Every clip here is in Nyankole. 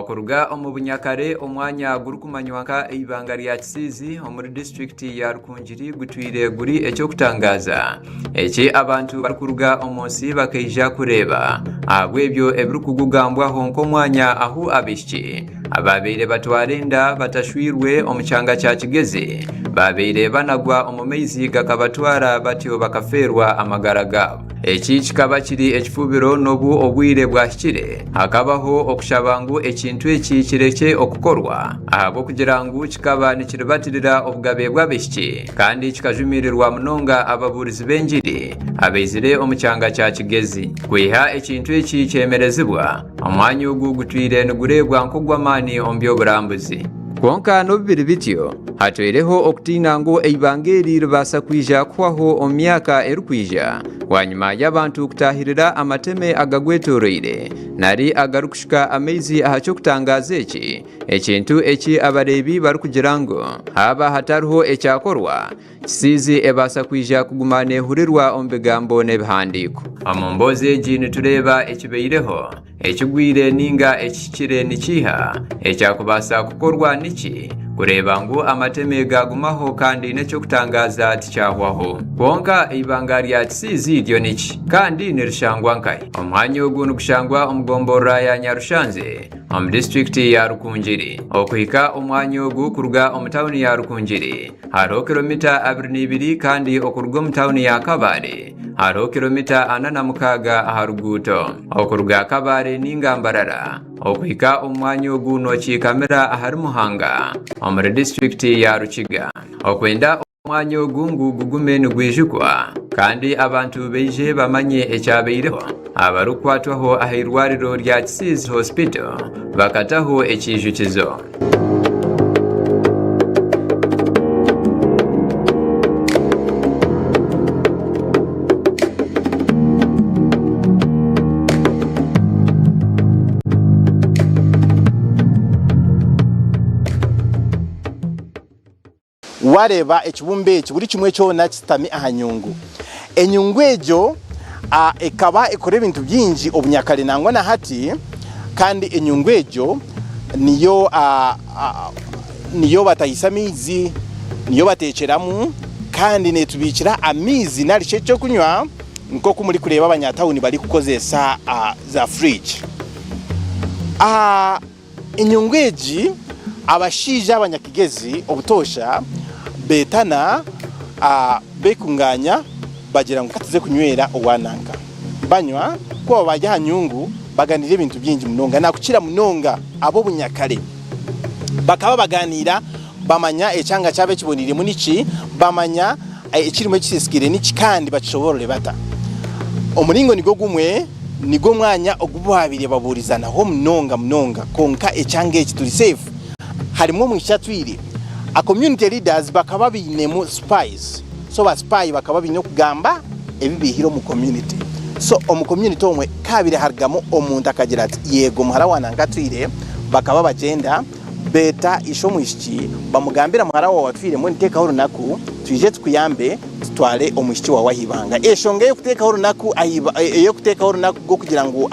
Okuruga omu bunyakare omwanya gurikumanywa nka eibanga rya Kisiizi omuri disiturikiti ya Rukungiri gutwire guri eky'okutangaaza eki abantu barikuruga omu nsi bakaija kureeba ahabw'ebyo ebirikugugambwaho nk'omwanya ahu abaishiki abaabaire batwara enda batashwirwe omu kyanga kya Kigezi baabaire banagwa omu maizi gakabatwara batyo bakafeerwa amagara gaabo. Eki kikaba kiri ekifubiro n'obu obwire bwahikire hakabaho okushaba ngu ekintu eki kirekye okukorwa ahabw'okugira ngu kikaba nikiribatirira obugabe bw'abaishiki kandi kikajumirirwa munonga ababuurizi b'engiri abaizire omu kyanga kya Kigezi. Kwiha ekintu eki kyemerezibwa, omwanya ogu gutwire nigureebwa nk'ogw'amaani omu by'oburambuzi. Kwonka n'obu biri bityo, hatwaireho okutiina ngu eibanga eri ribaasa kwija kuhwaho omu myaka erikwija bwanyima y'abantu kutaahirira amateme agagwetooroire nari agarikushuka amaizi aha ky'okutangaaza eki, ekintu eki abareebi barikugira ngu haaba hatariho ekyakorwa, Kisiizi ebaasa kwija kuguma neehurirwa omu bigambo n'ebihandiiko. Omu mboozi egi nitureeba ekibaireho, ekigwire ninga ekihikire nikiiha, ekyakubaasa kukorwa niki kureeba ngu amateme gaagumaho kandi n'eky'okutangaaza tikyahwaho. Kwonka eibanga rya Kisiizi ryo niki? Kandi nirishangwa nkahi? Omwanya ogu nigushangwa omu gomborora ya Nyarushanze omu disiturikiti ya Rukungiri. Okuhika omwanya ogu kuruga omu tauni ya Rukungiri, Hariho kilomita 22 kandi okuruga omu tauni ya Kabale hariho kilomita 46 aha ruguuto. Okuruga Kabale ninga Mbarara okuhika omu mwanya ogu nokiikamira ahari Muhanga omuri disiturikiti ya Rukiga. Okwenda omwanya ogu ngu gugume nigwijukwa kandi abantu baije bamanye ekyabaireho, abarikukwatwaho aha irwariro rya Kisiizi Hospital bakataho ekiijukizo. Waareeba ekibumbe eki, buri kimwe kyona kisitami aha nyungu. Enyungu egyo ekaba ekora ebintu bingi obunyakare nangwa na hati, kandi enyungu egyo niyo niyo batahisa amaizi, niyo bateekyeramu, kandi neetubiikira amaizi nari shi eky'okunywa nk'oku murikureeba abanyatawuni barikukozesa za furiigi. Enyungu egi abashaija abanyakigezi obutoosha beetana beekungaanya bagira ngu ka tuze kunywera owa nanka. Banywa, ku baba bari aha nyungu baganiira ebintu bingi munonga nakukira munonga ab'obunyakare. Bakaba bagaaniira bamanya ekyanga kyabo ekiboneiremu niki, bamanya ekirimu ekisiisikaire niki kandi bakishoboorore bata. Omuringo nigwo gumwe nigwo mwanya ogu baabaire babuurizanaho munonga munonga kwonka ekyanga eki turi safe harimu omwishiki atwire. A community leaders bakaba bainemu spies so ba spy bakaba baine okugamba ebi baihire omu community so omu community omwe ku haabaire harugamu omuntu akagira ati yego muhara wa nanka atwire bakaba bagyenda Beeta ishe omwishiki, bamugambira, Muhara waawe atwire, mbwenu teekaho orunaku, twije tukuyambe, tutware omwishiki waawe aha ibanga. Enshonga ey'okuteekaho orunaku ey'okuteekaho orunaku rw'okugira ngu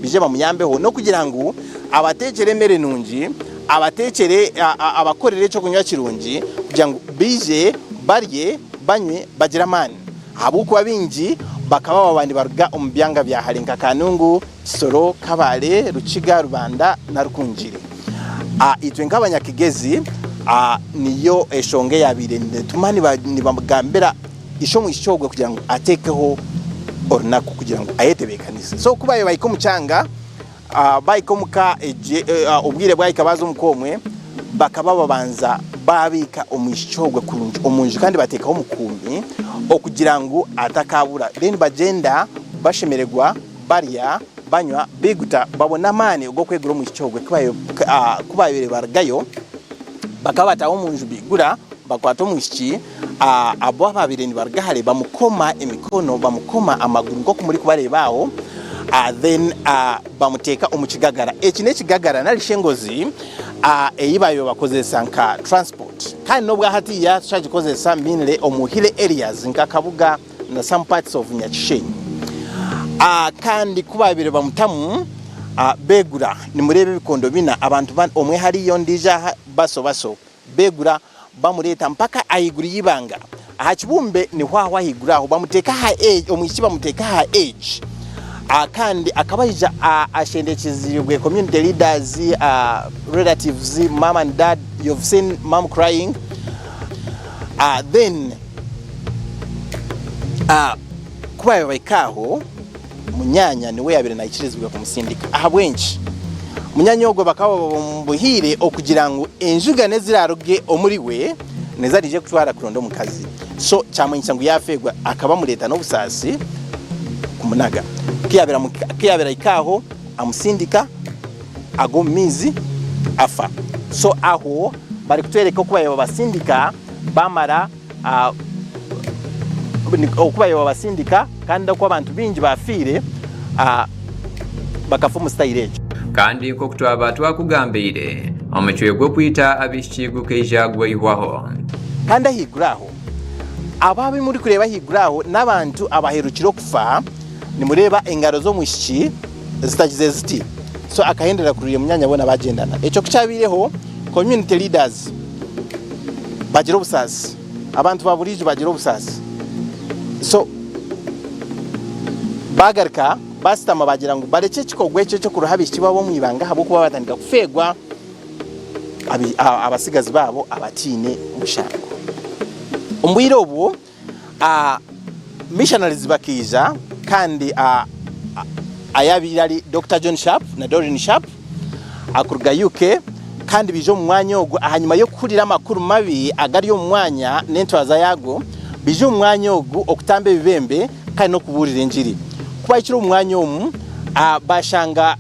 baije bamuyambeho n'okugira ngu abateekyere emere nungi, abateekyere, abakorere eky'okunywa kirungi kugira ngu baije barye, banywe, bagire amaani. Ahabw'okuba baingi bakaba baba nibaruga omu byanga bya hare nka Kanungu, Kisoro, Kabale, Rukiga, Rubanda na Rukungiri. Itwe nk'abanyakigezi niyo eshonga eyabaire netuma nibagambira ishe omwishiki ogwe kugira ngu atekeho orunaku kugira ngu ayetebekanise. So ku baabaire bahika omu kyanga, bahika omuka obwire bwahika baaza omuka omwe, bakaba babanza baabiika omwishiki ogwe kurungi omunju kandi bateekaho omukuumi okugira ngu atakaabura. Then bagyenda bashemererwa. Barya, banywa, baiguta, babona amaani g'okwegura omwishiki ogwe. Ku baabaire barugayo, bakaba bataaha omu nju baigura, bakwata omwishiki. Abo abaabaire nibaruga hare bamukoma emikono, bamukoma amaguru nk'oku murikubareeba aho, then bamuteeka omu kigagara. Eki n'ekigagara nari shi engozi ei baabaire bakozesa nka transport. Kandi n'obwa hatiiya tukyagikozesa mainly omu hilly areas nka Kabuga. na some parts of Nyakishenyi. Kandi ku baabaire bamutamu, Beegura, nimureeba ebikondo bina, abantu bana, omwe hariya ondiijo aha, baso baso. Beegura, bamureeta mpaka ahaiguru y'eibanga. Aha kibumbe niho aho ahaiguru aho, bamuteeka aha edge, omwishiki bamuteeka aha edge. Kandi akaba aija ashendekyezibwe community leaders, relatives, mum and dad, you've seen mum crying. Then ku baabaire bahika aho, Munyaanya niwe yaabaire naikirizibwa kumusindika. Ahabw'enki? Munyaanya ogwo bakaba bamubuhiire okugira ngu enjugane eziraaruge omuriwe nizo araije kutwara kuronda omukazi. So kyamanyisa ngu yaafeerwa akaba amureeta n'obusaasi kumunaga. Ku yaabaire ahika aho amusindika agwa omu maizi afa. So aho barikutworeka oku baabaire babasindika baamara oku baabaire babasindika kandi oku abantu baingi baafiire bakafa omu sitayiro egyo. Kandi nk'oku twaba twakugambiire, omucwe gw'okwita abaishiki gukaija gwaihwaho. Kandi ahaiguru aho, abo abu murikureeba ahaiguru aho n'abantu abaherukire okufa, nimureeba engaro z'omwishiki zitagize ziti. So akahendera kuriire munyaanya boona baagyendana. Ekyo ku kyabaireho, community leaders bagira obusaasi, abantu ba buriijo bagira obusaasi. So baagaruka baasitama baagira ngu barekye ekikorwa ekyo eky'okuroha abaishiki baabo omu ibanga ahabw'okuba baatandika kufeerwa abatsigazi baabo abataine mushango. Omu bwire obwo missionaries bakaija kandi ayabaire ari Dokita John Sharp na Doreen Sharp akuruga UK kandi baija omu mwanya ogu ahanyima y'okuhurira amakuru mabi agari omu mwanya n'entwaza yaago, baija omu mwanya ogu okutamba ebibembe kandi n'okubuurira engiri. Ku baahikire omu mwanya omu, baashanga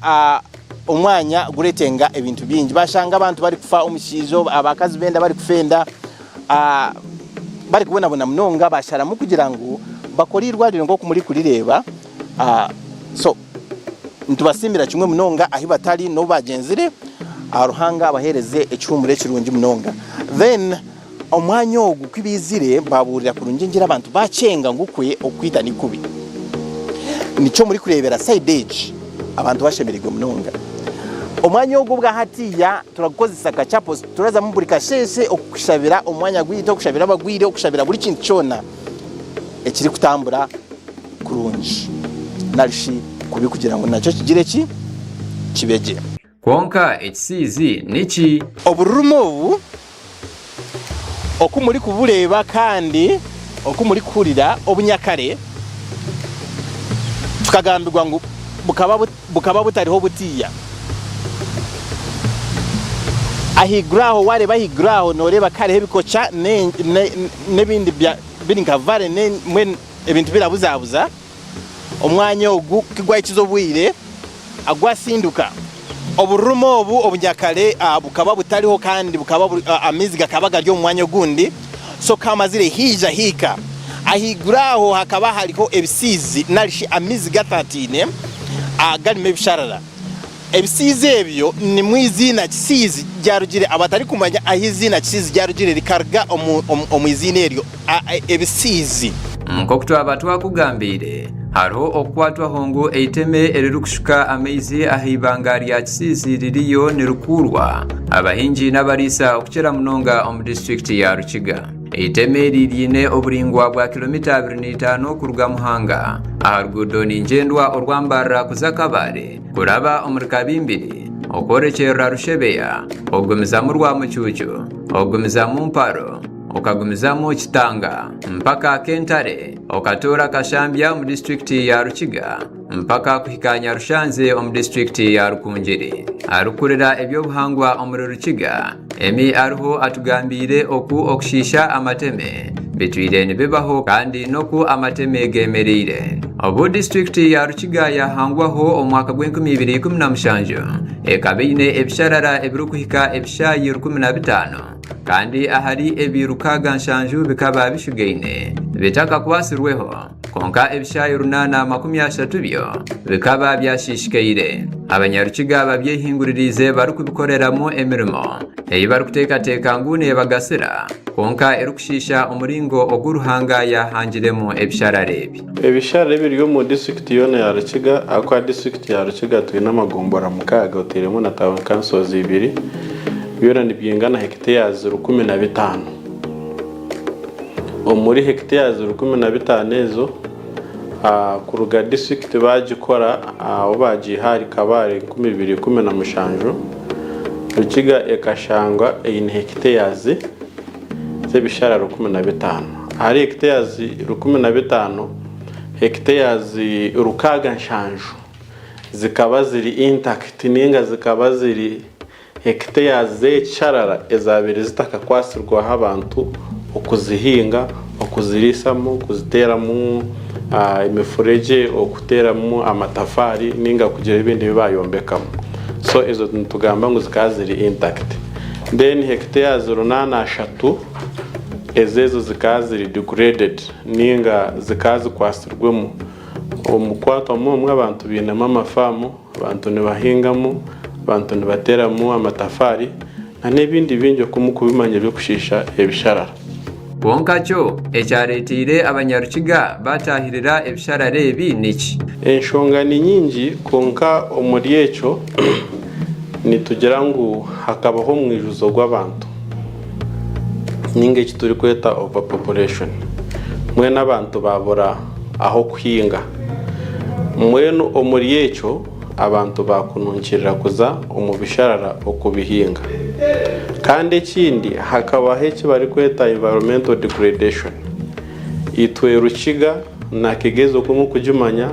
omwanya guretenga ebintu bingi. Baashanga abantu barikufa omushaija, abakazi b'enda barikufa enda, barikubonabona munonga. Baasharamu kugira ngu bakore eirwariro nk'oku murikurireeba. So nitubasiimira kimwe munonga ahu batari n'obu bagyenzire, Ruhanga abaheereze ekihuumuro ekirungi munonga. Then omwanya ogu ku baizire baabuurira kurungi engiri abantu baakyenga ngu kwe okwita ni kubi. Nikyo murikureebera sayidi egi abantu bashemereirwe munonga. Omwanya ogu obwa hatiiya turagukozesa nka chapels, turazamu buri kasheeshe okushabira omwanya gwaitu, okushabira abagwire, okushabira buri kintu kyona ekirikutambura kurungi nari shi kubi kugira ngu nakyo kigire ki? Kibe gye. Kwonka ekisiizi niki? Obururuma obu oku murikubureeba kandi oku murikuhurira obunyakare, tukagambirwa ngu bukaba bukaba butariho butiya. Ahaiguru aho waareeba ahaiguru aho nooreeba ku hariho ebikokya n'ebindi biri nka vare mbwenu Ebintu birabuzabuza, omwanya ogu kigwahikiza obwire gwasinduka. Obururuma obu obunyakare bukaba butariho kandi bukaba amaizi gakaba gari omu mwanya ogundi, so kamazire haija hiika. Ahaiguru aho hakaba hariho ebisiizi narishi amaizi gatataine garimu ebisharara. Ebisiizi ebyo nimwo eiziina Kisiizi ryarugire. Abatarikumanya ahu eiziina Kisiizi ryarugire, rikaruga omu iziina eryo Ebisiizi. Nk'oku twaba twakugambiire, hariho okukwatwaho ngu eiteme eririkushuka amaizi aha ibanga rya Kisiizi ririyo nirikuurwa abahingi n'abariisa okukira munonga omu disiturikiti ya Rukiga. Eiteme eri riine oburaingwa bwa kilomita 25 kuruga Muhanga aha ruguudo ningyendwa orwa Mbarara kuza Kabale. Kuraba omuri Kabimbiri, okworekyerera Rushebeya, okugumizamu Rwamucuucu, okugumizamu Mparo, okagumizamu Kitanga mpaka Kentare, okatoora Kashambya omu disiturikiti ya Rukiga mpaka kuhika Nyarushanze omu disiturikiti ya Rukungiri. Arikukurira eby'obuhangwa omuri Rukiga, Emmy Ariho atugambiire oku okushiisha amateme bitwire nibibaho kandi n'oku amateme gemereire. Obu disiturikiti ya Rukiga yahangwaho omu mwaka gw'enkumi ibiri ikumi na mushanju, ekaba eine ebisharara ebirikuhika ebishaayi 15 kandi ahari ebi 67 bikaba bishugaine bitakakwatsirweho. Kwonka ebishaayi 830 byo bikaba byashiishikaire, Abanyarukiga babyehinguririize barikubikoreramu emirimo ei barikuteekateeka ngu neebagasira, kwonka erikushiisha omuringo ogu Ruhanga yaahangiremu ebisharara ebi. Ebisharara ebiri omu disiturikiti yoona ya Rukiga ahabw'okuba disiturikiti ya Rukiga twine amagombora mukaaga oteiremu na tawuni kansozi ibiri byona nibyingana hekiteyazi 1005. Omuri hekiteyazi 1005 ezo kuruga disiturikiti baagikora ahu baagiiha ahari Kabale 2017 Rukiga ekashangwa eine hekiteyazi z'ebishara 1005. Ahari hekiteyazi 1005, hekiteyazi 67 zikaba ziri intakiti ninga zikaba ziri hekiteyazi z'ekisharara ezaabaire zitakakwatsirweho abantu okuzihinga, okuziriisamu, kuziteeramu emifuregye, okuteeramu amatafaari ninga kugira ebindi ebi baayombekamu. So ezo nitugamba ngu zikaba ziri intakiti. Then hectares 830 ezo ezo zikaba ziri degraded ninga zikaba zikwatsirwemu omu kukwatwamu omwe abantu bainemu amafaamu, abantu nibahingamu, abantu nibateeramu amatafaari na n'ebindi bingi oku mukubimanya ebirikushiisha ebisharara. Kwonka kyo ekyareeteire abanyarukiga baataahirira ebisharara ebi niki? Enshonga ni nyingi kwonka omuri ekyo nitugira ngu hakabaho omwijuzo gw'abantu ninga eki turikweta overpopulation mbwenu abantu babura ah'okuhinga mbwenu omuri ekyo abantu bakununkirira kuza omu bisharara okubihinga kandi ekindi hakabaho eki barikweta environmental degradation itwe Rukiga na Kigezi oku murikugimanya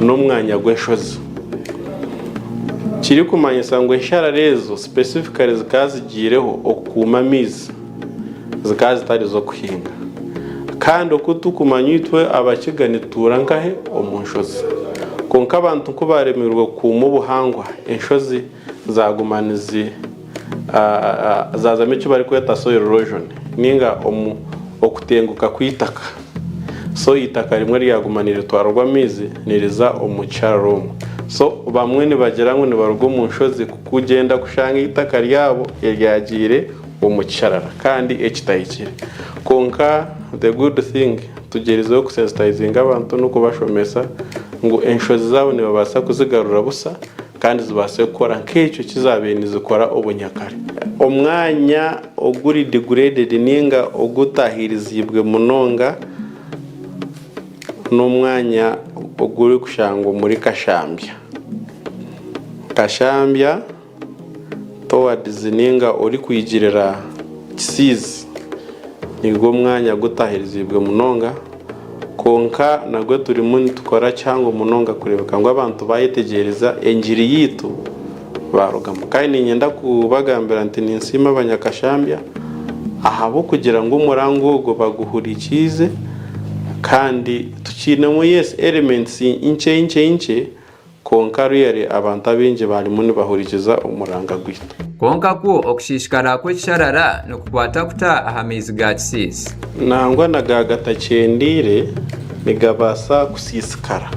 n'omwanya gw'enshozi. Kirikumanyisa ngu ensharara ezo specifically zikaba zigiireho okukuuma amaizi, zikaba zitari z'okuhinga. Kandi oku turikumanya itwe Abakiga nitutuura nkahe? Omu nshozi. Kwonka abantu ku baaremirwe kukuuma obuhangwa, enshozi zaaguma nizi zaazamu eki barikweta soil erosion ninga okutenguka kw'eitaka. So eitaka rimwe ryaguma niritwarwa amaizi niriza omu kisharara omwo. So bamwe nibagira ngu nibaruga omu nshozi kugyenda kushanga eitaka ryabo eryagiire omu kisharara kandi ekitahikire. Kwonka the good thing tugyerizeho kusensitizinga abantu n'okubashomesa ngu enshozi zaabo nibabaasa kuzigarura busa kandi zibaase kukora nk'ekyo eki zaabaire nizikora obunyakare. Omwanya oguri degraded ninga ogutahiiriziibwe munonga n'omwanya ogurikushangwa omuri Kashambya. Kashambya towards ninga orikwigirira Kisiizi nigwo mwanya gutahiiriziibwe munonga. Kwonka nabwo turimu nitukora kihango munonga kureebeka ngu abantu baayetegyereza engiri yaitu baarugamu. Kandi niinyenda kubagambira nti ninsiima Abanyakashambya ahabw'okugira ngu omuranga ogwo baguhurikiize kandi tukiinemu yes elements nkye nkye nkye Kwonka really abantu abaingi barimu nibahurikiza omuranga gwaitu. Kwonka kwo okushiishikara kw'ekisharara nikukwata kuta aha maizi ga Kisiizi? Nangwa na gaagatachendeire nigabaasa kusiisikara,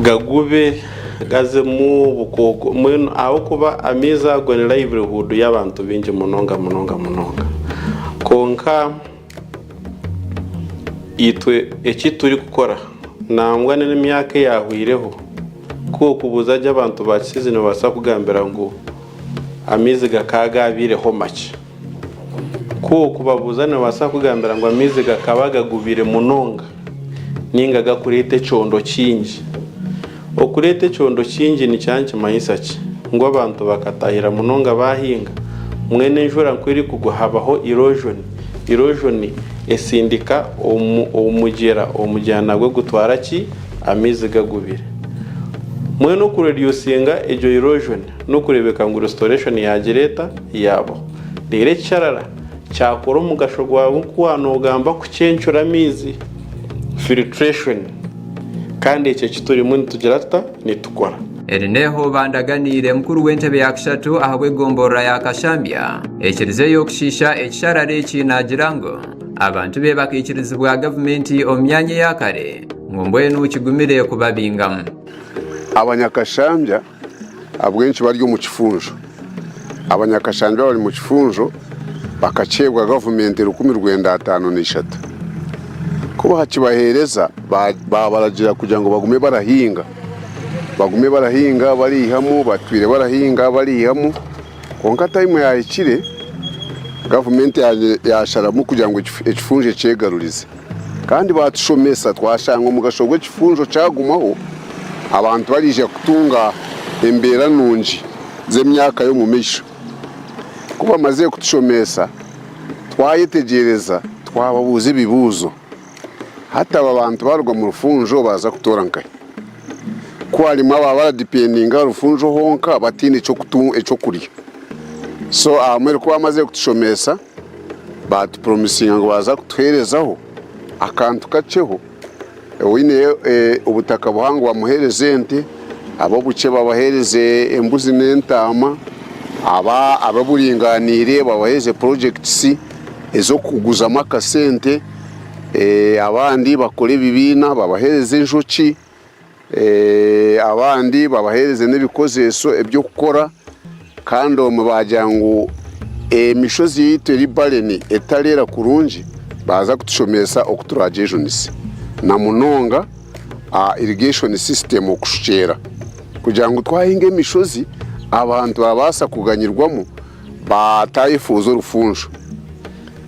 gagube gazemu obukooko mbwenu ahabw'okuba amaizi ago ni livelihood y'abantu baingi munonga munonga munonga. Kwonka. Itwe eki turikukora nangwa n'emyaka eyaahwaireho, ku okubuuza gye abantu ba Kisiizi nibabaasa kukugambira ngu amaizi gakaba gaabaireho makye. Ku okubabuuza nibabaasa kukugambira ngu amaizi gakaba gagubire munonga nainga garikureeta ekyondo kingi. Okureeta ekyondo kingi nikiba nikimanyisa ki? Ngu abantu bakatahira munonga baahinga? Mbwenu enjura ku erikugwa habaho erosion. Erosion esindika omugyera, omugyera nagwo gutwara ki? Amaizi gagubire. Mbwenu okureducinga egyo erosion n'okureebeka ngu restoration yaagira eta? Yaabaho. Reero ekisharara kyakora omugasho gwabo nk'oku waaba noogamba kucencura amaizi, filtration. Kandi ekyo eki turimu nitugira tuta? Nitukora. Eri n'eihooba ndaganiire mukuru w'entebe ya kashatu ahabw'egomborora ya Kashambya ekirizeyo kushiisha ekisharara eki naagira ngu Abantu be bakaikirizibwa gavumenti omu myanya eya kare ngu mbwenu kigumire kubabingamu. Abanyakashambya ahabw'enki bari omu kifunjo? Abanyakashambya abari mu kifunjo bakakyebwa gavumenti 1953. Ku baakibaheereza baabaragira kugira ngu bagume barahinga, bagume barahinga bariihamu, batwire barahinga bariihamu. Kwonka tayimu yaahikire gavumenti yaasharamu kugira ngu ekifunjo ekyegarurize. Kandi baatushomesa twashanga omugasho gw'ekifunjo kyagumaho, abantu bariija kutunga embeera nungi z'emyaka y'omumaisho. Ku bamazire kutushomesa, twayetegyereza twababuuza ebibuuzo. Hati aba bantu baaruga omu rufunjo baaza kutuura nkahi? Ku harimu abaaba baradipendinga aha rufunjo honka bataine eky'okurya. So ahamwe ku bamazire kutushomesa, baatupromisinga ngu baaza kutuheerezaho akantu kakyeho, oine obutaka buhango bamuheereze ente, ab'obukye babaheereze embuzi n'entaama, ab'oburinganiire babaheereze purojekitisi ez'okuguzamu akasente, abandi bakore ebibiina babaheereze enjoki, abandi babaheereze n'ebikozeso eby'okukora kandi omwe baagira ngu emishozi yaitu eri bareni etareera kurungi baaza kutushomesa oku turagyejunise na munonga aha irrigation system okushukyera kugira ngu twahinga emishozi abantu barabaasa kuganyirwamu batayefuuza orufunjo.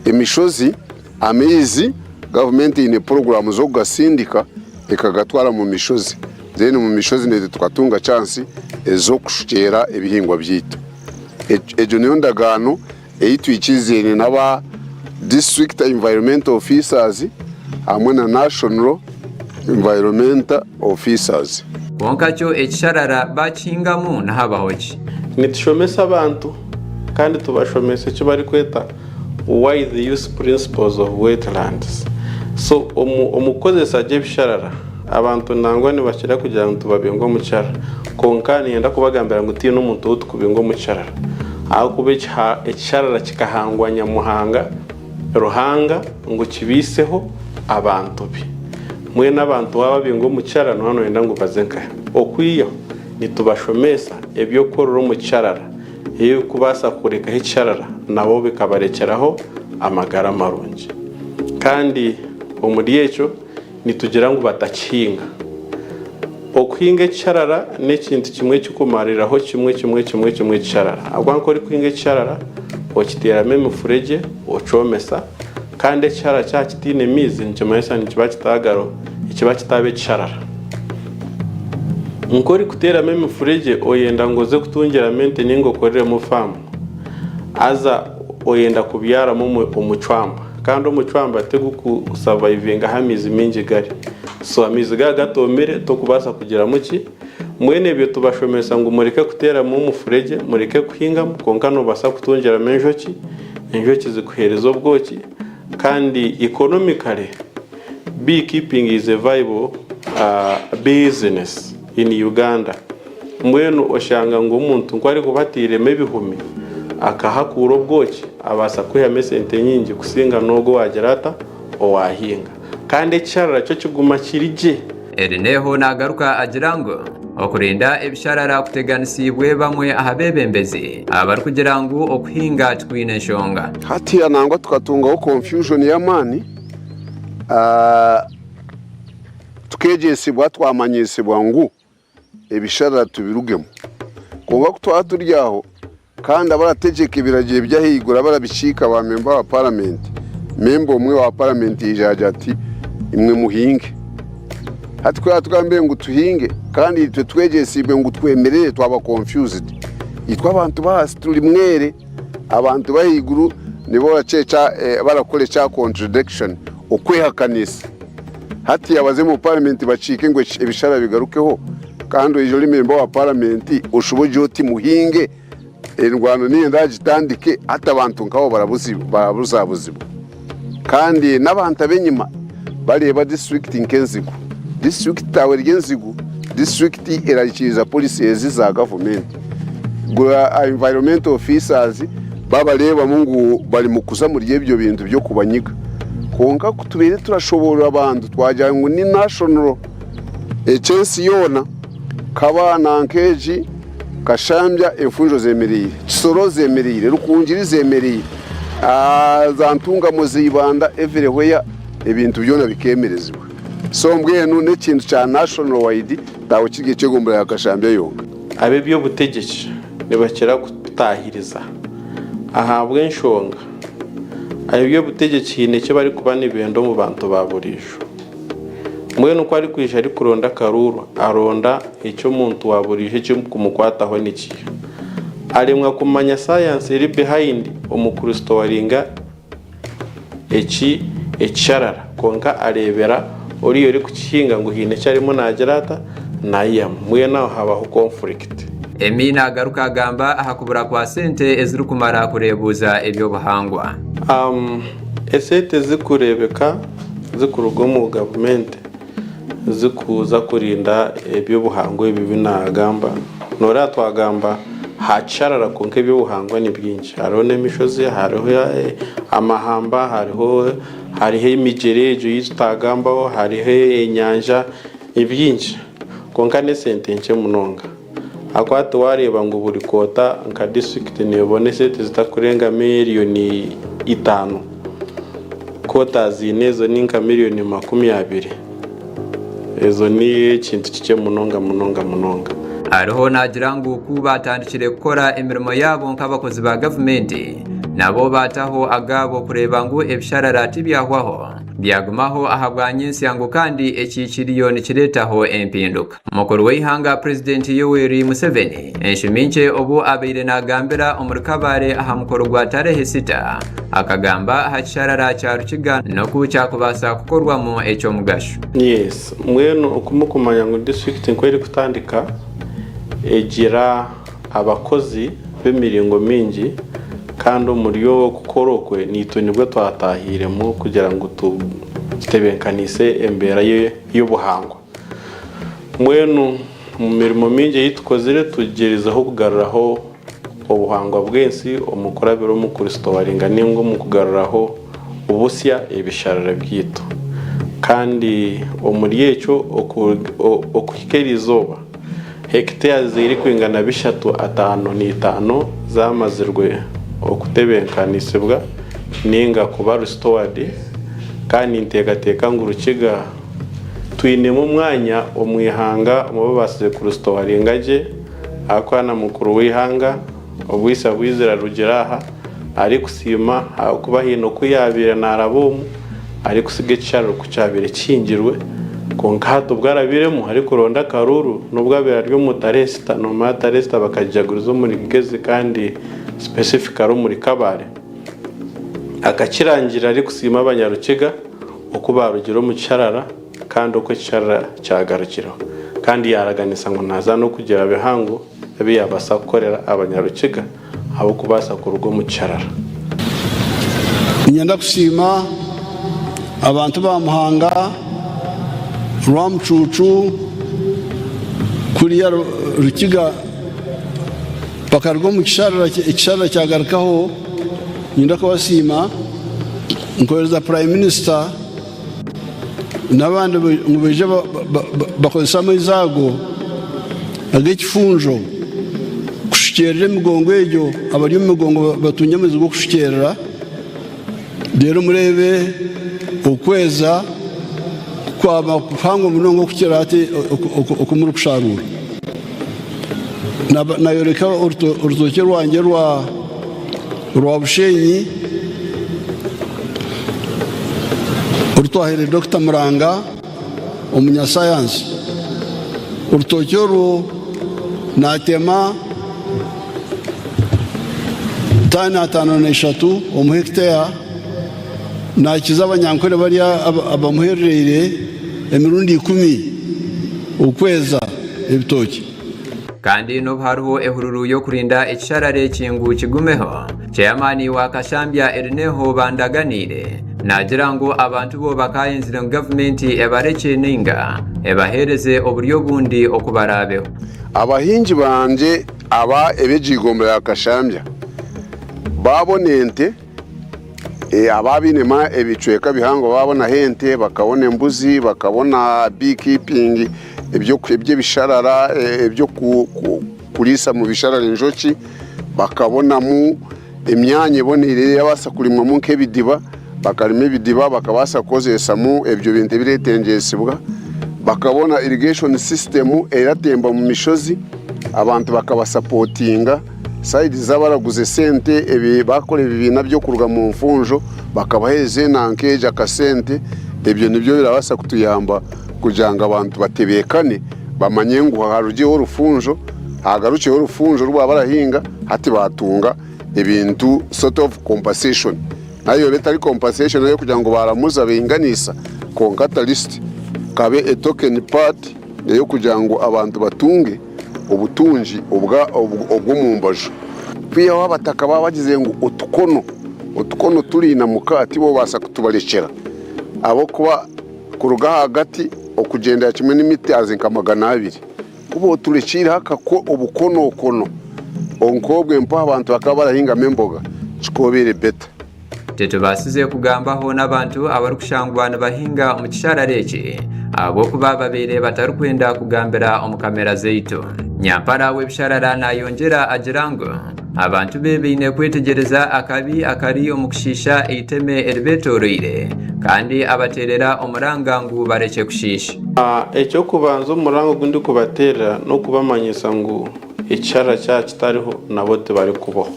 Emishozi Amaizi gavumenti eine puroguraamu z'okugasindika ekagatwara omu mishozi then omu mishozi naitwe tukatunga chansi ez'okushukyera ebihingwa byaitu. Egyo niyo ndagaano ei twikiriziine n'aba District Environmental Officers hamwe na National Environmental Officers. Kwonka kyo ekisharara bakihingamu nihabaho ki? Nitushomesa abantu kandi tubashomesa eki barikweta Wise use principles of wetlands so omu kukozesa gye ebisharara abantu nangwa nibakira kugira ngu tubabinge omu kisharara kwonka niinyenda kubagambira ngu tihaine omuntu ou tukubinga omu kisharara ahabw'okuba ekisharara kikahangwa Nyamuhanga Ruhanga ngu kibaiseho abantu be. Mbwenu abantu waababinga omu kisharara nooba nooyenda ngu baze nkahi? Okwihaho nitubashomesa eby'okukorera omu kisharara. Ebirikubaasa kurekaho ekisharara nabo bikabarekyeraho amagara marungi. Kandi omuri ekyo nitugira ngu batakihinga. Okuhinga ekisharara n'ekintu kimwe ekirikumariraho kimwe kimwe kimwe kimwe ekisharara. Ahabw'okuba nk'orikuhinga ekisharara okiteeramu emifuregye okyomesa kandi ekisharara kyaba kitaine maizi nikimanyisa nikiba kitagaruka nikiba kitaaba ekisharara. Nk'orikuteeramu emifuregye oyenda ngu oze kutungiramu ente ninga okoreremu faamu haza oyenda kubyaramu omucwamba kandi omucwamba tigukusavaivinga ahu amaizi maingi gari so amaizi gaaba gatoomire tokubaasa kugiramu ki mbwenu ebyo tubashomesa ngu mureke kuteeramu omufuregye mureke kuhingamu kwonka noobaasa kutungiramu enjoki, enjoki zikuheereza obwoki kandi economically Beekeeping is a viable business in Uganda. Mbwenu oshanga ngu omuntu ku arikuba atairemu ebihumi akahakuura obwoki abaasa kwihamu esente nyingi kusinga n'ogwo owaagira ata owaahinga. Kandi ekisharara kyo kiguma kiri gye. Erineho nagaruka agira ngu okurinda ebisharara kuteganisiibwe bamwe aha beebembezi abarikugira ngu okuhinga tikwine nshonga. Hatiiya nangwa tukatungaho confusion y'amaani. Tukeegyesibwa twamanyisibwa ngu ebisharara tubirugemu. Kwonka ku twaba turi aho kandi abarategyeka ebiragiro eby'ahaiguru abarabikiika ba memba wa paramenti, memba omwe wa paramenti yaija yaagira ati imwe muhinge. Hati ku yaatugambire ngu tuhinge kandi itwe twegyesiibwe ngu twemerere twaba confused. Itwe abantu b'ahansi turi mwere. Abantu b'ahaiguru nibo barakora ekya contradiction, okwehakanisa. Hati abaze omu paramenti bakiike ngu ebishara bigarukeho kandi oije ori memba wa paramenti oshube ogire oti muhinge endwano niyo ndagitandike hati abantu nkabo barabuzabuzibwa. Kandi n'abantu ab'enyima bareeba disiturikiti nk'enzigu. Disiturikiti taawe eri enzigu, disiturikiti erahikiriza polisi ezi za gavumenti. Gura environmental officers babareebamu ngu bari mukuza omuri ebyo bintu by'okubanyiga. Kwonka ku tubaire turashoboorora abantu twagira ngu ni national eky'ensi yoona, Kabana nk'egi, Kashambya enfunjo zemereire, Kisoro zemereire, Rukungiri zemereire, za Ntungamo za Ibanda everywhere ebintu byona bikemerezibwa. So mbwenu n'ekintu kya national wide ntabwo kiri eky'egombolola ya Kashambya yonka. Ab'eby'obutegyeki nibakira kututahiriza ahabw'enshonga ab'eby'obutegyeki haine eki barikuba nibenda omu bantu ba buriijo. Mbwenu ku arikwija arikuronda akaruuru, aronda eki omuntu wa buriijo ekirikumukwataho nikiiha. Aremwa kumanya sayansi eri behind omu kurisitowaringa eki ekisharara kwonka areebera oriya orikukihinga ngu haine eki arimu naagira ata, naihamu. Mbwenu aho habaho conflict. Emmy nagaruka agamba aha kubura kwa sente ezirikumara kureebuuza eby'obuhangwa. Esente zikureebeka zikuruga omu gavumenti zikuza kurinda eby'obuhangwa ebi ebi naagamba. Nooreeba twagamba aha kisharara kwonka eby'obuhangwa ni bingi. Hariho n'emishozi, hariho amahamba, hariho hariho emigyera egyo ei tutagambaho, hariho enyanja, ni bingi kwonka n'esente nkye munonga. Ahakuba tiwaareeba ngu buri koota nka disiturikiti neebona esente zitakurenga miriyoni itaano. Koota ziine ezo ni nka miriyoni 20. Ezo ni ekintu kikye munonga munonga munonga. Ariho naagira ngu ku baatandikire kukora emirimo yaabo nk'abakozi ba gavumenti, nabo baataho agaabo kureeba ngu ebisharara tibyahwaho, byagumaho ahabwa nyentsya ngu kandi eki kiriyo nikireetaho empinduka. Mukuru w'eihanga Purezidenti Yoweri Museveni enshumi nkye obu abaire nagambira omuri Kabale aha mukoro gwa tarehe sita akagamba aha kisharara kya Rukiga n'oku kyakubaasa kukorwamu eky'omugasho. Yes, mbwenu oku mukumanya ngu disiturikiti ku erikutandika egira abakozi b'emiringo mingi kandi omuri okukora okwe naitwe nibwo twatahiiremu kugira ngu tutebenkanise embeera y'obuhangwa. Mbwenu omu mirimo mingi ei tukozire tugyerizeho kugaruraho obuhangwa bw'ensi omu kurabira omu kurisitowaringa ninga omu kugaruraho busya ebisharara byaitu. Kandi omuri ekyo okuhika erizooba hekiteyazi zirikwingana bishatu ataano n'itaano zamazirwe okutebenkanisibwa ninga kuba risitowadi kandi ninteekateeka ngu Rukiga Twinemu omwanya omu ihanga omu babaasize kurisitowaringa gye ahakuba na mukuru w'eihanga obwitsya bwizire arugire aha arikusiima ahakuba haine oku yaabaire naaraba omu arikutsiga ekisharara oku kyabaire kihingirwe kwonka hati obu arabiremu arikuronda akaruuru n'obu abaire ari omu Taresita noomanya Taresita bakagijaguriza omuri Kigezi kandi specifically omuri Kabale akakirangira arikusiima abanyarukiga. oku baarugire omu kisharara kandi oku ekisharara kyagarukireho. Kandi yaaraganisa ngu naaza n'okugira bihango ebi yaabaasa kukorera abanyarukiga ahabw'okubaasa kuruga omu kisharara. Niinyenda kusiima abantu ba Muhanga, Rwamucuucu, kuriya Rukiga bakaruga omu kisharara ekisharara kyagarukaho. Niinyenda kubasiima nkohereza Prime Minister n'abandi ngu baije bakozese amaizi ago ag'ekifunjo kushukyerera emigongo egyo, abari omu migongo batungye amaizi g'okushukyerera reero mureebe okweza kwaba kuhango munonga okukira hati oku murikusharuura. Nayoreka orutookye rwangye rwa Bushenyi oru twahaire Dokita Muranga omunyasayansi. Orutookye orwo naatema taani 53 omu hekiteya, naakiza Abanyankore bari abamuherereire emirundi ikumi okweza ebitookye. Kandi n'obu hariho ehururu y'okurinda ekisharara eki ngu kigumeho, Ceyamaani wa Kashambya Erineho Bandaganiire naagira ngu abantu bo bakaayenzire ngu gavumenti ebarekye nainga ebaheereze oburyo obundi oku baraabeho. Abahingi bangye aba eb'egiigombora ya Kashambya baabona ente. Aba abainemu ebicweka bihango baabonaho ente, bakabona embuzi, bakabona beekeeping, eby'ebisharara, eby'okuriisa mu bisharara enjoki, bakabonamu emyanya eboneire erabaasa kurimwamu nk'ebidiba, bakarima ebidiba bakabaasa kukozesamu ebyo bintu ebiretengyesibwa, bakabona irrigation system eratemba omu mishozi, abantu bakabasapotinga. Sayidi z'abaraguza esente ebi baakora ebibiina by'okuruga mu nfunjo bakabaheereza enanka egyo akasente, ebyo nibyo birabaasa kutuyamba kugira ngu abantu batebeekane bamanye ngu harugireho orufunjo, haagarukyeho orufunjo oru baaba barahinga hati baatunga ebintu sort of compensation. Nayo ebe etari compensation ey'okugira ngu baaramuza bainganiisa kwonka at least kabe a token part ey'okugira ngu abantu batunge. obutungi obw'omu mbaju. Kwihaho abataka baaba bagizire ngu otukono, otukono turinamuka tibobaasa kutubarekyera ahabw'okuba kuruga ahagati okugyendera kimwe ni mitazi nka 200. Ku booturekyeireho obukonokono nk'obwe mpaho abantu bakaba barahingamu emboga kikoobaire better. Titubaasize kugambaho n'abantu abarikushangwa nibahinga omu kisharara eki ahabw'okuba babaire batarikwenda kugambira omu kamera zaitu. Nyampara w'ebisharara nayongyera agira ngu abantu be baine kwetegyereza akabi akari omu kushiisha eiteme eribetoroire kandi abateerera omuranga ngu barekye kushiisha. Eky'okubanza omuranga ogu ndikubateerera n'okubamanyisa ngu ekisharara kyaba kitariho nabo tibarikubaho.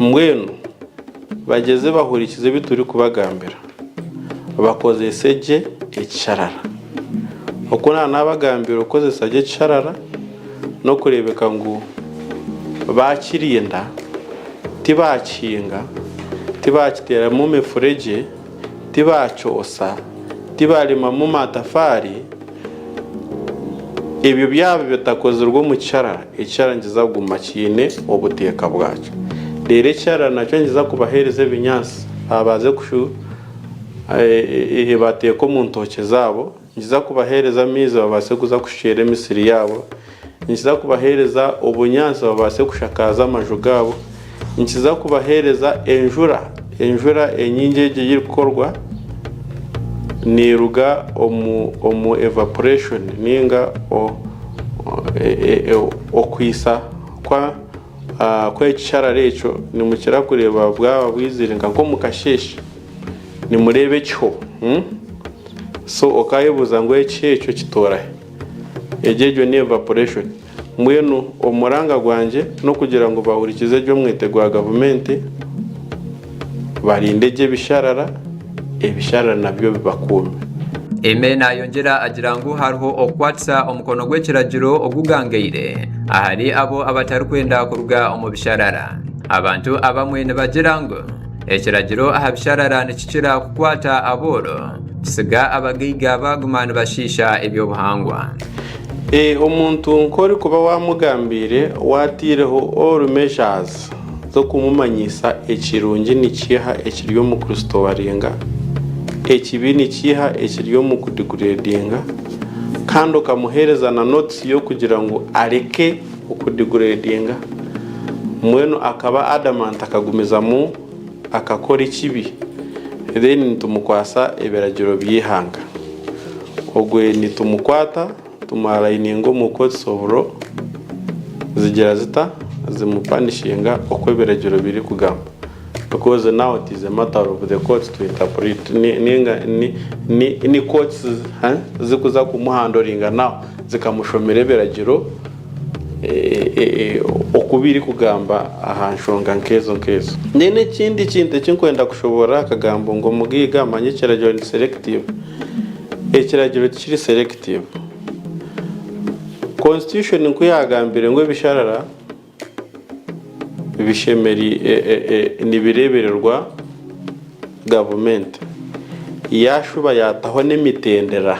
Mbwenu bagyeze bahurikize ebi turikubagambira, bakozese gye ekisharara. Oku naanabagambira okukozesa gye ekisharara n'okureebeka ngu baakirinda, tibaakihinga, tibaakiteeramu mifuregye, tibaakyosa, tibaarimamu matafaari. Ebyo byaba bitakozirwe omu kisharara, ekisharara nikiza kuguma kiine obuteeka bwakyo. Reero ekisharara nakyo nikiza kubaheereza ebinyaatsi babaase kushu bateeka omu ntookye zaabo, nikiza kubaheereza amaizi babaase kuza kushukyera emisiri yaabo, nikiza kubaheereza obunyaatsi babaase kushakaaza amaju gaabo, nikiza kubaheereza enjura, enjura enyingi egi erikukorwa neeruga omu evaporation ninga okwisa kw'ekisharara ekyo nimukira kureeba bwaba bwizire nka nk'omu kasheeshe nimureeba ekiho so okaayebuuza ngu ekiho ekyo kitoora hi? Egyo egyo ni evaporation. Mbwenu omuranga gwangye n'okugira ngu bahurikize gye omwete gwa gavumenti, barinde gye ebisharara, ebisharara nabyo bibakuume. Aime nayongyera agira ngu hariho okukwatisa omukono gw'ekiragiro ogugangaire ahari abo abatarikwenda kuruga omu bisharara. Abantu abamwe nibagira ngu ekiragiro aha bisharara nikikira kukwata abooro kisiga abagaiga baguma nibashiisha eby'obuhangwa. Omuntu nk'orikuba waamugambiire waataireho all measures z'okumumanyisa ekirungi nikiiha ekiri omu kurestoringa, ekibi nikiiha ekiri omu kudegradinga kandi okamuheereza na notice y'okugira ngu areke okudegradinga mbwenu akaba adamant akagumizamu akakora ekibi then nitumukwatsa ebiragiro by'eihanga. Ogwe nitumukwata tumuarayininga omu courts of law zigira zita zimupanishinga oku ebiragiro birikugamba because now it is a matter of the courts to interpret ninga ni courts zikuza kumuhandoringa now zikamushomera ebiragiro oku birikugamba aha nshonga nk'ezo nk'ezo. Then ekindi kintu eki ndikwenda kushoboorora aha kagambo ngu omugaiga manya ekiragiro ni selective. Ekiragiro tikiri selective. Constitution ku yaagambire ngu ebisharara nibireebererwa gavumenti, yaashuba yaataho n'emitendera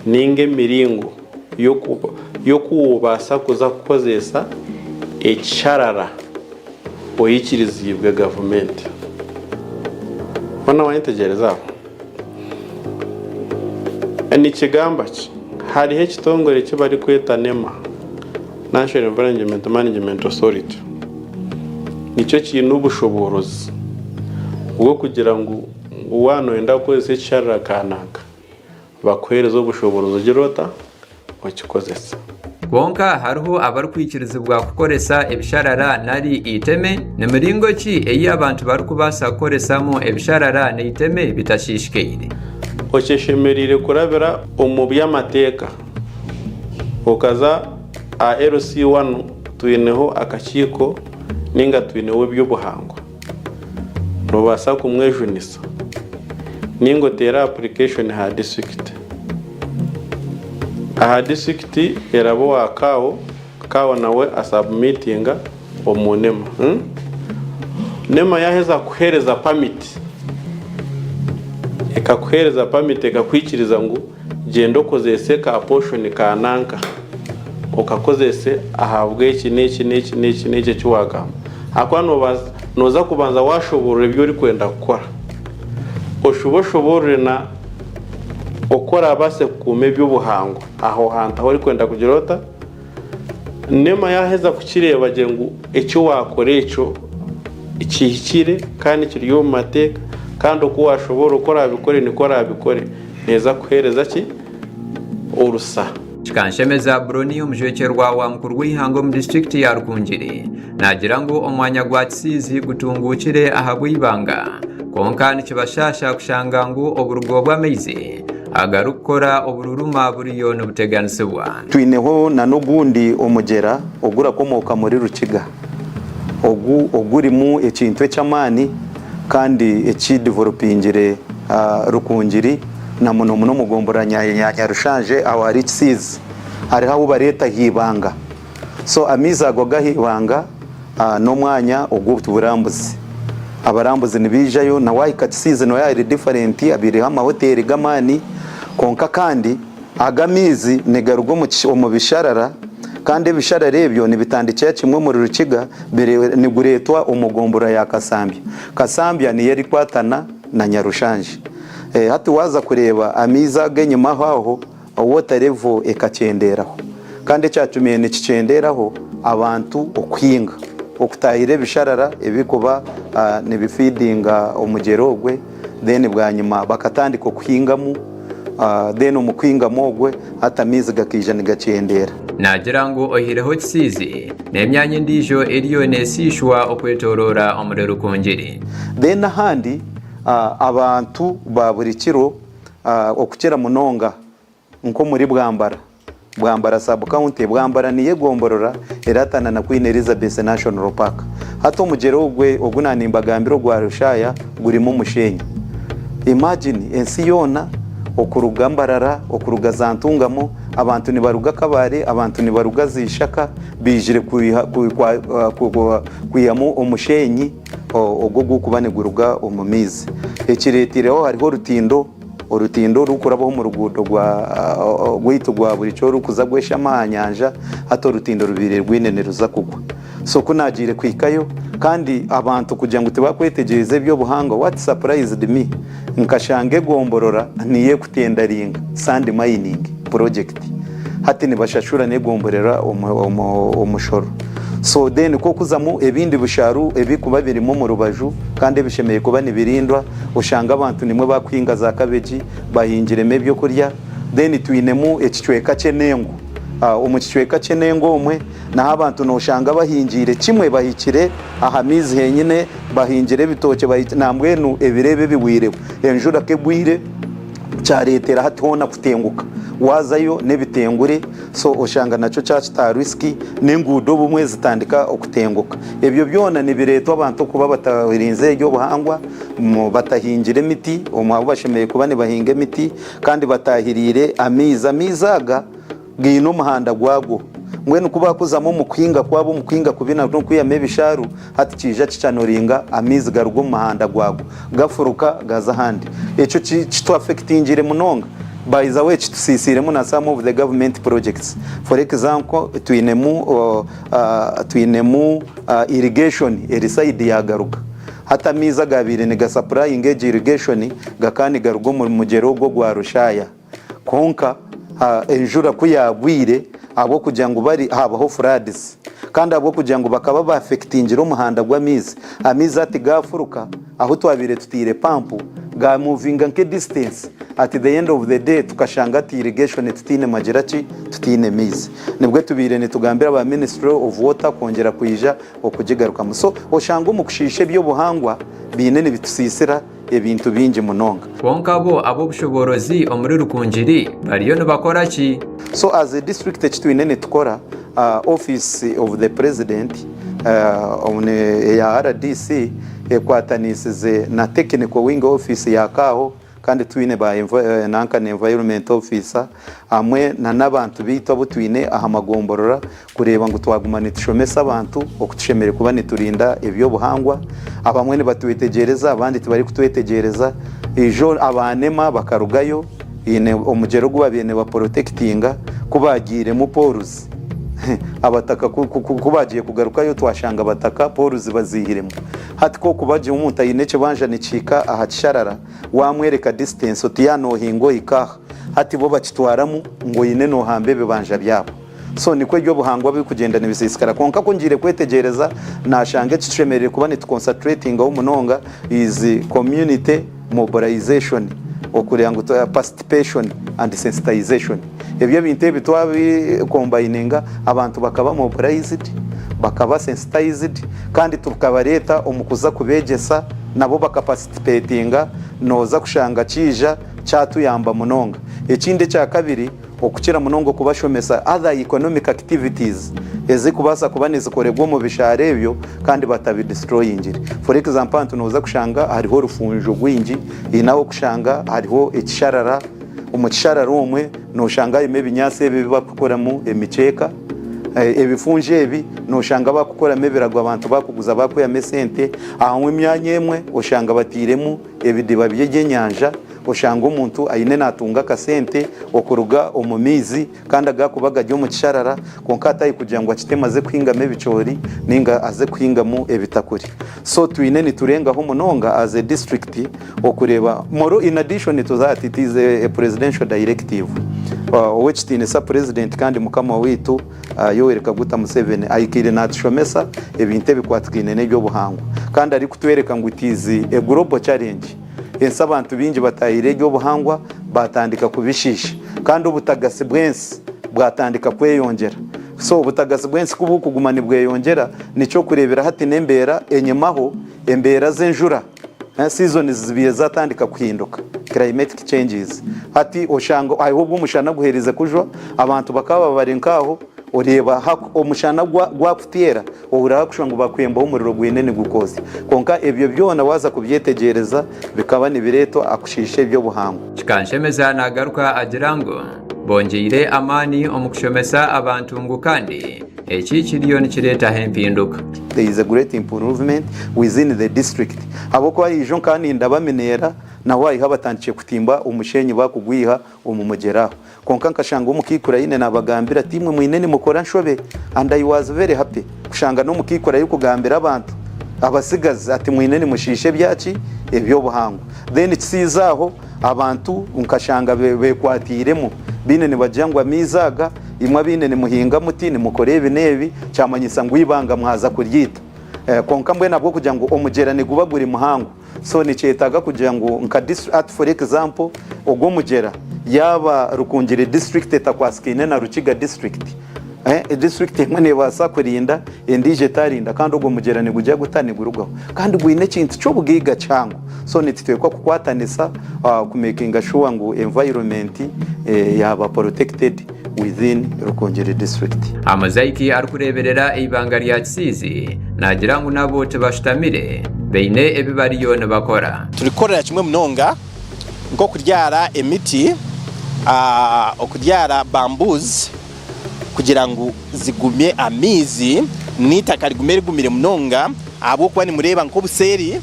nainga emiringo y'oku obaasa kuza kukozesa ekisharara oikiriziibwe gavumenti. Hoona waayetegyereza aho? Nikigamba ki? Hariho ekitongore eki barikweta NEMA, National Environment Management Authority, nikyo kiine obushoboorozi Bw'okugira ngu waaba nooyenda kukozesa ekisharara kananka, bakuheereze obushoboorozi ogire ota? Okikozese. Kwonka hariho abarikwikirizibwa kukoresa ebisharara nari eiteme? Ni miringo ki ei abantu barikubaasa kukoresamu ebisharara n'eiteme bitashiishikaire? Okyeshemereire kurabira omu by'amateeka okaza aha LC1 twineho akakiiko ninga twineho eby'obuhangwa. Noobaasa kumwejunisa ninga oteere application aha district. Aha district eraba owa CAO, CAO nawe asubmitinga omu NEMA. NEMA yaheza kukuhereza permit, ekakuhereza permit ekakwikiriza ngu gyenda okozese ka portion ka nanka okakozese ahabw'eki n'eki n'eki n'eki n'eki eki wagamba. Ahakuba noobaasa nooza kubanza waashoboorora ebi orikwenda kukora. Oshube oshoboorore na oku oraabaase kukuuma eby'obuhangwa aho hantu ahu orikwenda kugira ota. NEMA yaaheza kukireeba gye ngu eki waakora ekyo kihikire kandi kiri omu mateeka kandi oku waashoboorora oku oraabikore nikwo oraabikore, neeza kukuheereza ki? Orusa. Kikanshemeza Broni omujwekyerwa wa mukuru w'eihanga omu disiturikiti ya Rukungiri naagira ngu omwanya gwa Kisiizi gutunguukire ahabw'eibanga kwonka nikibashaasha kushanga ngu oburugo bw'amaizi agarikukora obururuma buriyo nibuteganisibwa. Twineho na n'ogundi omugyera ogurakomooka muri Rukiga ogu ogurimu ekintu eky'amaani kandi eki developingire Rukungiri na muno muno omu gomborora ya Nyarushanje aho ahari Kisiizi hariho ahu bareeta Haibanga. So amaizi ago ag'Ahaibanga n'omwanya ogw'oburambuzi. Abarambuzi nibaijayo na waahika Kisiizi nooreeba hari different habaireho amahoteeri g'amaani kwonka kandi ago amaizi nigaruga omu bisharara kandi ebisharara ebyo nibitandikira kimwe omuri Rukiga nigureetwa omu gomborora ya Kasambya. Kasambya niyo erikwatana na Nyarushanje. Hati waaza kureeba amaizi ago enyimaho aho, water level ekakyendeeraho. Kandi ekyatumire nikikyendeeraho, abantu okuhinga, okutaahirira ebisharara ebirikuba nibifiidinga omugyera ogwe, then bwanyima bakatandika okuhingamu, then omu kuhingamu ogwe hati amaizi gakaija nigakyendeera. Naagira ngu oihireho Kisiizi, n'emyanya endiijo eriyo neesiishwa okwetooroora omuri Rukungiri. Then ahandi Abantu ba buri kiro okukira munonga nk'omuri Bwambara, Bwambara sub-county, Bwambara niyo egomborora eratana na Queen Elizabeth National Park. Hati omugyera ogwe ogu nanimbagambira ogwa Rushaya gurimu omushenyi. Imagine ensi yoona okuruga Mbarara, okuruga za Ntungamo, abantu nibaruga Kabale, abantu nibaruga za Ishaka baijire kwihamu omushenyi. Ogwo ogurikuba niguruga omu maizi. Ekireeteireho hariho orutindo, orutindo orurikurabaho omu ruguuto rwaitu rwa buri kiro orurikuza Bweshama aha nyanja, hati orutindo rubaire rwine niruza kugwa. So ku naagiire kuhikayo kandi abantu kugira ngu tibakwetegyereza eby'obuhangwa, what surprised me, nkashanga egomborora niyo erikutendaringa sand mining project. Hati nibashashura n'egomborora omushoro. So then ku okuzamu ebindi bishaaru ebirikuba birimu omu rubaju kandi ebishemereire kuba nibirindwa, oshanga abantu nimwo bakuhinga za kabegi, bahingiremu ebyokurya. Then twinemu ekicweka ky'enengo. Omu kicweka ky'enengo omwe naho abantu noshanga bahingiire kimwe bahikire aha maizi henyine, bahingire ebitookye nambwenu ebiro ebi ebihwireho enjura ku egwire, kyareetera hati hoona kutenguka. Waazayo n'ebitengure so oshanga nakyo kyakita aha risk n'enguudo obumwe zitandika okutenguka. Ebyo byona nibireetwa abantu okuba batarinze eby'obuhangwa, batahingire emiti omu ahu bashemereire kuba nibahinga emiti kandi bataahiriire amaizi. Amaizi aga gaine omuhanda gwago. Mbwenu ku baakuzamu omu kuhinga kwabo, omu kuhinga kubi n'okwihamu ebishaaru, hati kiija kikyanoringa amaizi garuga omu muhanda gwago gafuruka gaza ahandi. Ekyo kitwafekitingire munonga. By the way kitusiisiiremu na some of the government projects. For example twinemu twinemu irrigation eri side ya Garuga. Hati amaizi agaabaire nigasapurayinga egyo irrigation gakaba nigaruga omu mugyera ogwo ogwa Rushaya. Kwonka enjura ku yaagwire, ahabw'okugira ngu bari haabaho floods. Kandi ahabw'okugira ngu bakaba baafekitingire omuhanda gw'amaizi, amaizi hati gaafuruka ahu twabaire tutaire pampu, gaamuvinga nk'edisitensi, at the end of the day tukashanga hati irrigation tutaine magira ki, tutaine maizi. Nibwo tubaire nitugambira aba Ministry of Water kwongyera kwija okugigarukamu. So oshanga omu kushiisha eby'obuhangwa biine nibitusiisira ebintu bingi munonga. Kwonka bo ab'obushoboorozi omuri Rukungiri bariyo nibakora ki? So as a district eki twine nitukora, office of the president eya rdc ekwatanisize na technical wing office ya Kaaho kandi twine ba nanka na environment officer hamwe na n'abantu baitu abu twine aha magomborora kureeba ngu twaguma nitushomesa abantu oku tushemereire kuba niturinda eby'obuhangwa. Abamwe nibatwetegyereza abandi tibarikutwetegyereza. Ijo aba NEMA bakarugayo haine omugyera ogu babaire nibaporotekitinga ku baagiiremu poruzi abataka ku baagiire kugarukayo twashanga abataka poruzi baziihiremu. Hati ku orikuba gye omuntu aine ekibanja nikihika aha kisharara waamworeka disitansi oti yaaba noohinga ohika aha, hati bo bakitwaramu ngu oine noohamba ebibanja byabo. So nikwo eby'obuhangwa birikugyenda nibisiisikara. Kwonka ku ngiire kwetegyereza naashanga eki tushemereire kuba nituconcentratingaho munonga is community mobilization okureeba ngu participation and sensitization. Ebyo ebintu ebi twabi combininga abantu bakaba mobilized, bakaba sensitized kandi tukabareeta omu kuza kubeegyesa nabo bakaparticipatinga nooza kushanga kiija kyatuyamba munonga. Ekindi ekyakabiri, Okukira munonga okubashomesa other economic activities ezikubaasa kuba nizikoregwa omu bishaara ebyo kandi batabidestroyingire. For example ahantu noza kushanga hariho orufunjo rwingi, haine ahokushanga hariho ekisharara, omu kisharara omwe noshanga harimu ebinyaatsi ebi ebibarikukoramu emikyeeka, ebifunjo ebi noshanga bakukoramu ebirago abantu bakuguza bakwihamu esente, ahamwe emyanya emwe oshanga batairemu ebidiba by'ebyenyanja Oshanga omuntu aine natunga akasente okuruga omu maizi kandi agakuba gari omu kisharara kwonka hatari kugira ngu akiteme aze kuhingamu ebicoori ninga aze kuhingamu ebitakuri. So twine niturengaho munonga as a district okureeba more in addition to that it is a presidential directive Owekitinisa president kandi mukama waitu Yoweri Kaguta Museveni ahikaire natushomesa ebintu ebikwatikaine n'ebyobuhangwa kandi arikutwereka ngu it is a global challenge. Ensi abantu baingi batahire eby'obuhangwa batandika kubishiisha kandi obutagasi bw'ensi bwatandika kweyongyera. So obutagasi bw'ensi ku burikuguma nibweyongyera nikyokureebera hati n'embeera enyimaho embeera z'enjura, seasons zibaire zatandika kuhinduka, climatic changes. Hati oshanga hariho obu omushana guherize kujwa abantu bakaba bari nk'aho oreeba omushana gwakuteera Ohurira hakushusha ngu bakwembaho omuriro gwine nigukwosya. Kwonka ebyo byona waaza kubyetegyereza bikaba nibireetwa akushiisha eby'obuhangwa. Kikanshemeza nagaruka agira ngu bongyeire amaani omu kushomesa abantu ngu kandi eki kiriyo nikireetaho empinduka. There is a great improvement within the district ahabw'okuba ijo nkaba nindaba Mineera naho hariho abatandikire kutimba omushenyi bakugwiha omu mugyera aho. Kwonka nkashanga omukaikuru aine nabagambira ati, Imwe mwine nimukora nshobe and I was very happy kushanga n'omukaikuru arikugambira abantu abasigazi ati mwine nimushiisha ebyaki? Eby'obuhangwa. Then kisiize aho abantu nkashanga bekwatiiremu baine nibagira ngu amaizi aga imwe abaine nimuhinga muti nimukora ebi n'ebi kyamanyisa ngu eibanga mwaza kuryita. Kwonka mbwenu ahabw'okugira ngu omugyera niguba guri muhango So nikyetaaga kugira ngu nka district for example ogwo omugyera yaaba Rukungiri district etakwasikaine na Rukiga district eh, district emwe nebaasa kurinda endiijo etarinda kandi ogwo mugyera nigugya guta nigurugaho kandi gwine ekintu ky'obugaiga kihango so nituteekwa kukwatanisa uh, kumakinga sure ngu environment eh, yaaba protected within Rukungiri district. Amuzaiki arikureeberera eibanga rya Kisiizi naagira ngu nabo tibashutamire, baine ebi bariyo nibakora. Turikukorera kimwe munonga nk'okubyara emiti, okubyara bamboos kugira ngu zigumye amaizi n'eitaka rigume rigumire munonga ahabw'okuba nimureeba nk'obuseeri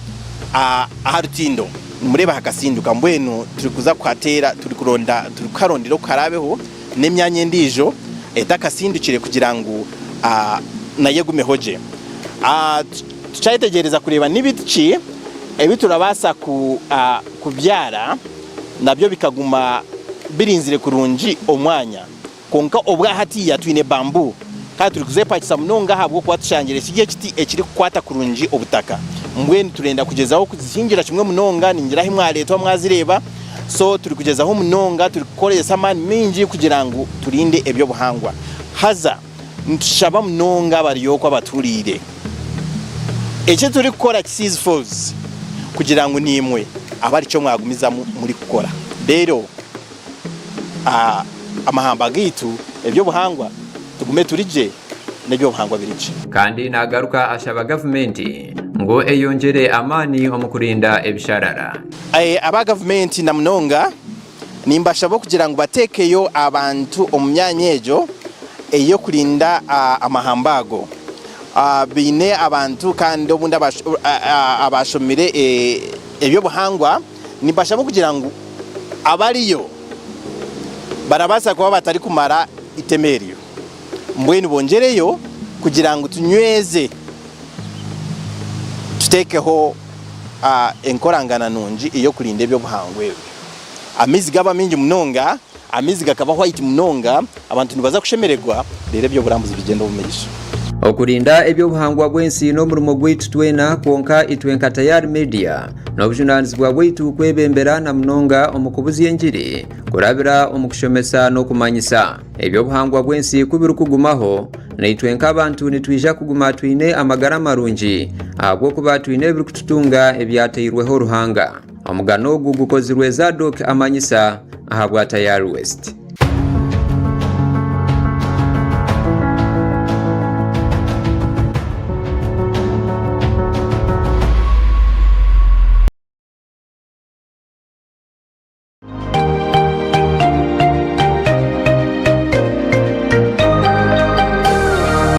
aha rutindo nimureeba hakasinduka mbwenu turikuza kuhateera turikuronda turikuharondera oku haraabeho n'emyanya endiijo etakasindukire kugira ngu nayo egumeho gye. Tukyayetegyereza kureeba ni bintu ki ebi turabaasa kubyara nabyo bikaguma birinzire kurungi omwanya. Kwonka obwa hatiiya twine bamboo. Kandi turikuzepakisa munonga ahabw'okuba tushangire kiri ekiti ekirikukwata kurungi obutaka. Mbwenu turenda kugyezaho kuzihingira kimwe munonga, ningira ahi mwareetwa mwazireeba. So turikugyezaho munonga turikukoresa amaani maingi kugira ngu turinde eby'obuhangwa. Haza nitushaba munonga abari okwo abatuhuriire. Eki turikukora Kisiizi Falls kugira ngu naimwe abe arikyo mwagumizamu murikukora. Reero amahamba gaitu, eby'obuhangwa tugume turi gye n'eby'obuhangwa biri gye. Kandi nagaruka ashaba gavumenti ngu eyongyere amaani omu kurinda ebisharara. Aba gavumenti na munonga nimbashaba okugira ngu bateekeyo abantu omu myanya egyo ey'okurinda amahamba ago. Baine abantu kandi obundi abashomire eby'obuhangwa, nimbashaba okugira ngu abariyo barabaasa kuba batarikumara itema eryo, mbwenu bongyereyo kugira ngu tunyweze tuteekeho enkorangana nungi ey'okurinda eby'obuhangwa ebyo. Amaizi gaaba maingi munonga, amaizi gakaba white munonga, abantu nibaza kushemererwa reero eby'oburambuzi bigyende omu maisho. Okurinda eby'obuhangwa bw'ensi n'omurimo gwaitu twena kwonka itwe nka Tayari Media n'obujunanizibwa bwaitu kwebembera na munonga omu kubuzya engiri kurabira omu kushomesa n'okumanyisa. Eby'obuhangwa bw'ensi ku birikugumaho, naitwe nk'abantu nitwija kuguma twine amagara marungi ahabw'okuba twine ebirikututunga ebyatairweho Ruhanga. Omugano ogu gukozirwe Zadok Amanyisa ahabwa Tayari West.